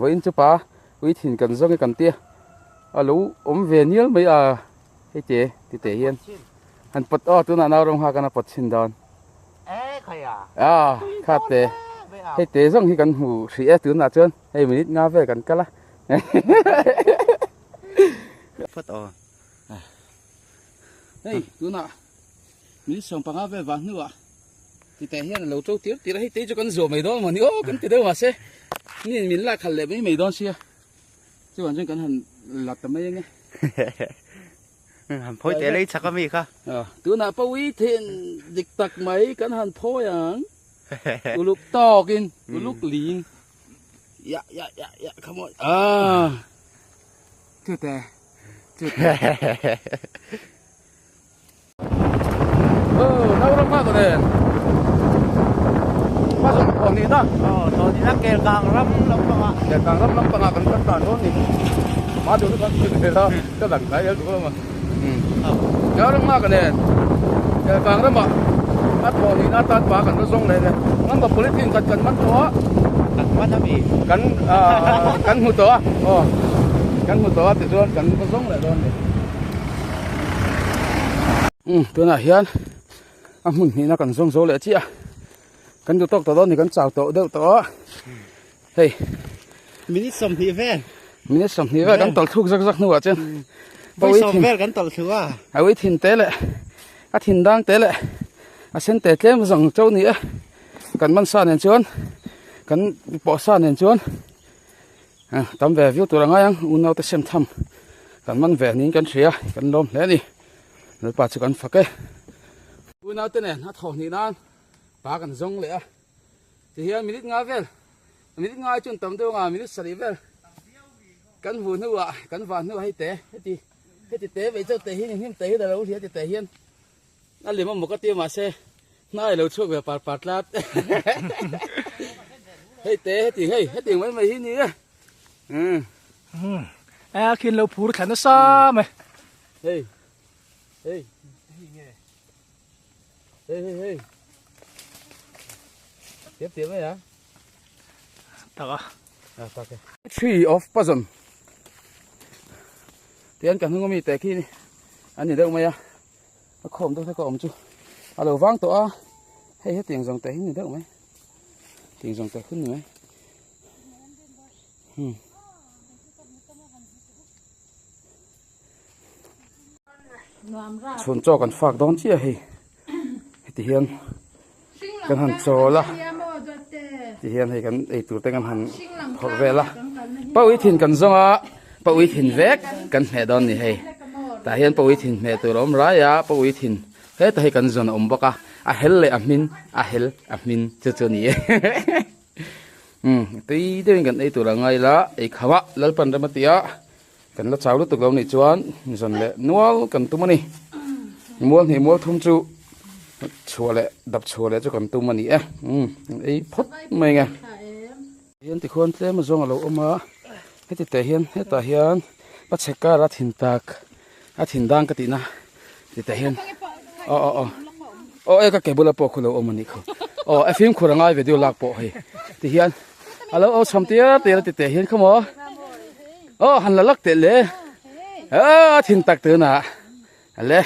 Vawiin chu pa ui thin kan zawng e kan tia a lo awm ve nial mai a hei te ti teh hian han pawt aw tunah nau rawng nghak an a pawt chhin dawn a kha te hei te zawng hi kan hmu hrih e tunah chuan hei minute nga vel kan kal a phawt aw hei tunah minute 15 vel vang hnuah Ti teh hian a lo to tir tir a, hei tei chu kan zuah mai dawn mawni aw kan ti deuh mahse niin min lak khalh leh mai mai dawn sia chuvang chuan kan han la ta mai ange. Han phawi teh lei chak ami kha. Tunah pawi thin dik tak mai kan han phawi ang uluk tawkin uluk ling ya ya ya ya come on ah chute chute. Umm tunah hian a hmun hnihna kan zawng zo leh chiah a kan duh tawk tawh dawn a ni kan chau tawh deuh tawh a hei minute 20 vel minute 20 vel kan tawlh thluk zak zak hnuah chuan pawi thin vel kan tawlh thluk a a ui thin te leh a thin dang te leh a sen te tlem zawng cho ni e kan man sa nen chuan kan pawh sa nen chuan tam ve viau tur a ngai ang unau te sem tham kan man ve niin kan hria kan lawm hle a ni lalpa chu kan fak e unau te nen a thawh hnih nan pa kan zawng leh a tihian minute nga vel minute nga ai chuan tam deuh anga minute sarih vel kan hmuh hnuah kan vah hnuah hei te heti heti te vei chauh te hian hnim te hian a lo hria ti te hian A lem a maw ka ti a mahse hnai lo chhuak ve par par tlat hei te heti hei heti mai mai hi ni e um a khin lo phur thla nasa mai hei hei hei hei hei tiap tiap mai a tak a a tak e tree of puzzle tian kan hnung ami te khi ani deuh mai a a khawm deuh hlek a awm chu a lo vang tawh a hei hetiang zawng te hi ni deuh mai tiang zawng te hun ni mai hmm chhun chaw kan fak dawn chiah hei heti hian kan han chawl a ti hian hei kan eitur te kan han phawrh vel a pawi thin kan zawng a pawi thin vek kan hmeh dawn ni hei tah hian pawi thin hmeh tur a awm rai a pawi thin heta hei kan zawn a awm bawk a a hel leh a hmin a hel a hmin chu chu a ni e umm tui deuhin kan ei tur a ngai la ei kham a lalpan rem a ti a kan la chau lutuk lo nih chuan zawn leh nual kan tum a ni mual hnih mual thum chu chhuah leh dap chhuah leh chu kan tum a ni e umm ei phawt mai ang e hian tikhuan tlem a zawng a lo awm a heti teh hian hetah hian pa chhe kar a thin tak a thin dang ka tihna ti teh hian aw aw aw aw e ka ke bula pawh khu lo awm a nih khaw aw e fimkhur a ngai video lak pawh hei ti hian a lo au cham tir tir a ti teh hian khaw maw aw han la lak teh le a thin tak tun ah le.